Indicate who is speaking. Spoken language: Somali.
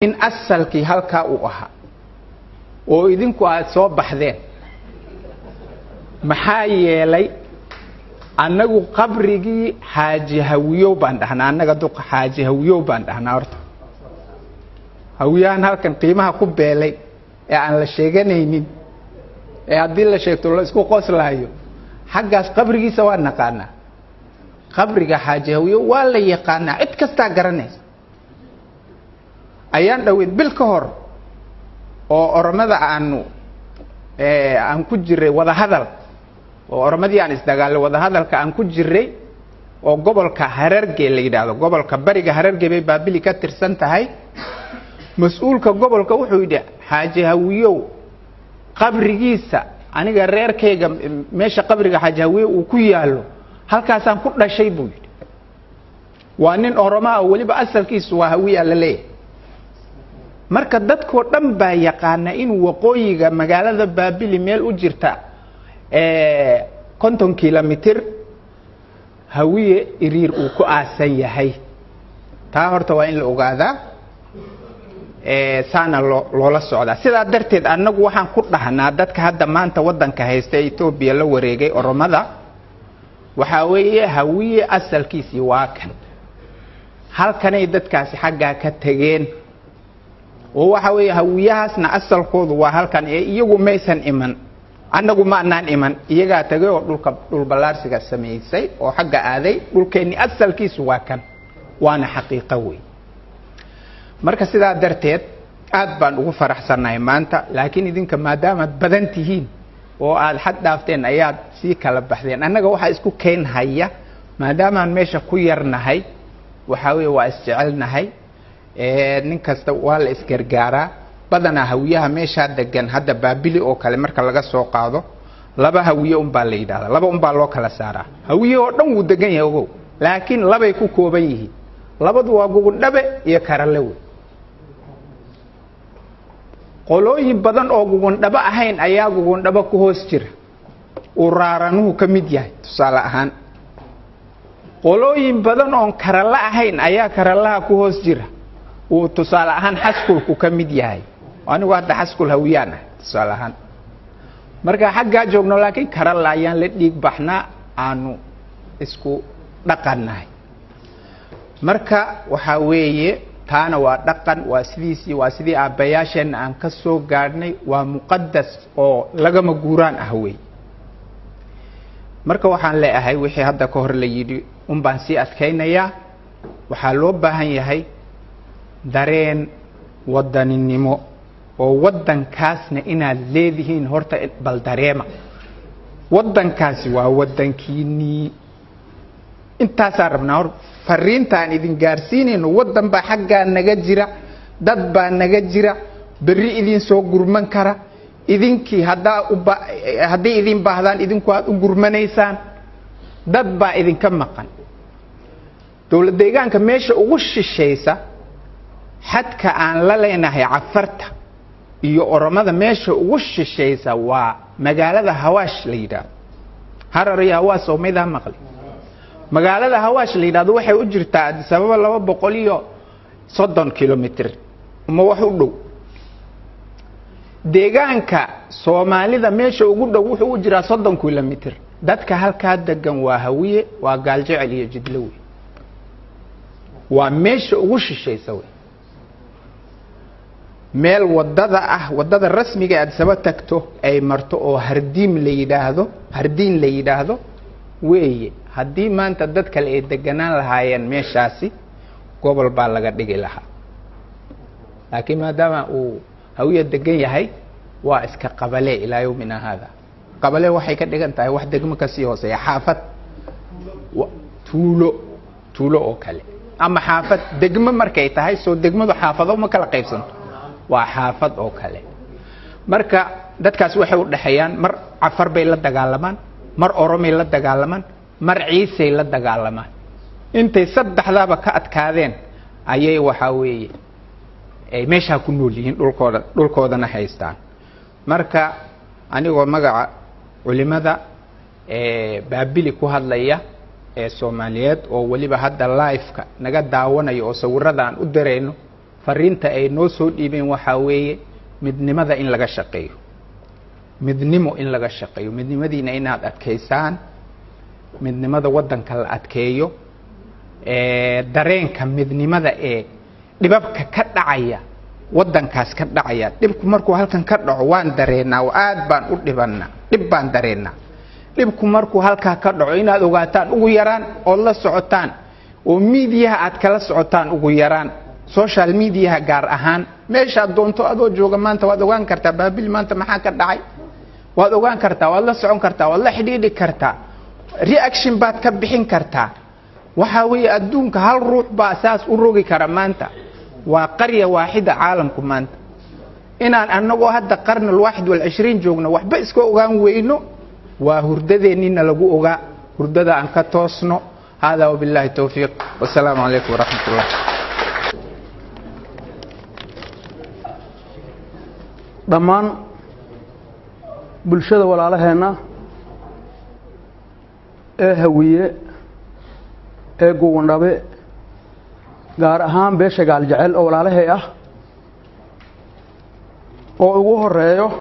Speaker 1: In asalkii halkaa uu ahaa oo idinku aada soo baxdeen, maxaa yeelay annagu qabrigii Xaaji Hawiyow baan dhahnaa. Annaga duqa Xaaji Hawiyow baan dhahnaa. Horta Hawiyahan halkan qiimaha ku beelay ee aan la sheeganaynin, ee haddii la sheegto la isku qoslahayo, xaggaas qabrigiisa waa naqaanaa. Qabriga Xaaji Hawiyow waa la yaqaanaa, cid kastaa garanaysa. Ayaan dhaweyd bil ka hor oo Oromada aanu aan ku jiray wadahadal, oo Oromadii aan isdagaalay, wadahadalka aan ku jiray, oo gobolka Hararge la yidhaahdo, gobolka bariga Hararge bay Baabili ka tirsan tahay, mas-uulka gobolka wuxuu yidhi: "Xaaji Hawiyow qabrigiisa, aniga reerkayga meesha qabriga Xaaji Hawiyow uu ku yaallo halkaasaan ku dhashay," buu yidhi. Waa nin Oromaa oo weliba asalkiisu waa Hawiya la leeyahay. Marka dadkoo dhan baa yaqaana inuu waqooyiga magaalada Baabili meel u jirta 50 kilomitir Hawiye Iriir uu ku aasan yahay. Taa horta waa in la ogaadaa, saana loo loola socdaa. Sidaa darteed annagu waxaan ku dhahnaa dadka hadda maanta waddanka haysta ee Etoobiya la wareegay, Oromada, waxaa weeye Hawiye asalkiisii waa kan. Halkanay dadkaasi xaggaa ka tegeen, oo waxa weeye Hawiyahaasna asalkoodu waa halkan ee iyagu maysan iman, annagu ma anaan iman, iyagaa tagay oo dhulka dhul ballaarsiga samaysay oo xagga aaday. Dhulkeenni asalkiisu waa kan, waana xaqiiqo wey. Marka sidaa darteed aad baan ugu faraxsannahay maanta. Laakiin idinka maadaamaad badan tihiin oo aada xad dhaafteen ayaad sii kala baxdeen. Annaga waxaa isku keen haya, maadaamaan meesha ku yarnahay, waxaa weeye waa isjecelnahay, nin kasta waa la isgargaaraa. Badanaa Hawiyaha meeshaa degan, hadda Baabili oo kale marka laga soo qaado, laba Hawiye unbaa la yidhahdaa, laba unbaa loo kala saaraa. Hawiye oo dhan wuu degan yahay, ogow, laakiin labay ku kooban yihiin. Labadu waa Gugundhabe iyo Karale wey. Qolooyin badan oo Gugundhabo ahayn ayaa Gugundhabo ku hoos jira, uu Raaranuhu ka mid yahay tusaale ahaan. Qolooyin badan oon Karale ahayn ayaa Karalaha ku hoos jira, uu tusaale ahaan Xaskulku ka mid yahay. Anigu hadda Xaskul Hawiyaan ah tusaale ahaan marka xaggaa joogno, laakiin Karala ayaan la dhiig baxnaa, aanu isku dhaqannahay. Marka waxaa weeye taana waa dhaqan, waa sidiisii, waa sidii aabbayaasheenna aan ka soo gaadhnay, waa muqadas oo lagama guuraan ah wey. Marka waxaan leeahay wixii hadda ka hor la yidhi un baan sii adkaynayaa. Waxaa loo baahan yahay dareen wadaninimo oo waddankaasna inaad leedihiin. Horta bal dareema, waddankaasi waa waddankiinii. Intaasaan rabnaa hor fariintaan idin gaarsiinayno. Waddan baa xaggaa naga jira, dad baa naga jira, berri idin soo gurman kara. Idinkii haddaa uba hadday idin baahdaan, idinku aad u gurmanaysaan. Dad baa idinka maqan. Dowlad deegaanka meesha ugu shishaysa xadka aan la leenahay Cafarta iyo Oromada, meesha ugu shishaysa waa magaalada Hawaash la yidhaahdo. Harar iyo Hawaash oo maydaa maqli. Magaalada Hawaash la yidhahdo waxay u jirtaa Addis Ababa 230 kilomitr uma wax u dhow. Deegaanka Soomaalida meesha ugu dhow wuxuu u jiraa 30 kilomitr. Dadka halkaa degan waa Hawiye, waa Gaaljecel iyo Jidlowe. Waa meesha ugu shishaysa wey, meel wadada ah, wadada rasmiga ee Addis Ababa tagto ay marto oo Hardiim la yidhaahdo, Hardiin la yidhaahdo weeye. Haddii maanta dad kale ay deganaan lahaayeen meeshaasi, gobol baa laga dhigi lahaa, laakiin maadaama uu Hawiya degan yahay, waa iska qabale ilaa yawmina hada. Qabale waxay ka dhigan tahay wax degmo kasii hooseeya, xaafad, tuulo, tuulo oo kale ama xaafad. Degmo markay tahay, soo degmadu xaafado ma kala qaybsanto? Waa xaafad oo kale. Marka dadkaas waxay u dhexeeyaan, mar Cafar bay la dagaalamaan, mar Oromay la dagaalamaan, mar Ciisay la dagaalamaan. Intay saddexdaaba ka adkaadeen ayay waxaa weeye ay meeshaa ku nool yihiin, dhulkooda, dhulkoodana haystaan. Marka anigoo magaca culimada Baabili ku hadlaya ee Soomaaliyeed, oo weliba hadda live-ka naga daawanayo oo sawirada aan u dirayno. Fariinta ay noo soo dhiibeen waxaa weeye midnimada in laga shaqeeyo, midnimo in laga shaqeeyo, midnimadiina inaad adkeysaan, midnimada waddanka la adkeeyo, dareenka midnimada ee dhibabka ka dhacaya waddankaas ka dhacaya. Dhibku markuu halkan ka dhaco waan dareennaa oo aad baan u dhibannaa, dhib baan dareennaa. Dhibku markuu halkaa ka dhaco inaad ogaataan ugu yaraan ood la socotaan oo miidiyaha aad kala socotaan ugu yaraan, social mediaha gaar ahaan, meeshaad doonto adoo jooga maanta waad ogaan kartaa Baabil maanta maxaa ka dhacay, waad ogaan kartaa, waad la socon kartaa, waad la xidhiidhi kartaa, reaction baad ka bixin kartaa. Waxaa weeye adduunka hal ruux baa saas u rogi kara maanta, waa qarya waaxida caalamku maanta. Inaan annagoo hadda qarni alwaaxid walcishriin joogno waxba iska ogaan weyno, waa hurdadeennina lagu ogaa, hurdada aan ka toosno. Hada wabillahi towfiiq, wasalaamu calaykum waraxmat ullah.
Speaker 2: Dhammaan bulshada walaalaheenna ee Hawiye ee Gugundhabe, gaar ahaan beesha Gaaljecel oo walaalahay ah oo ugu horeeyo.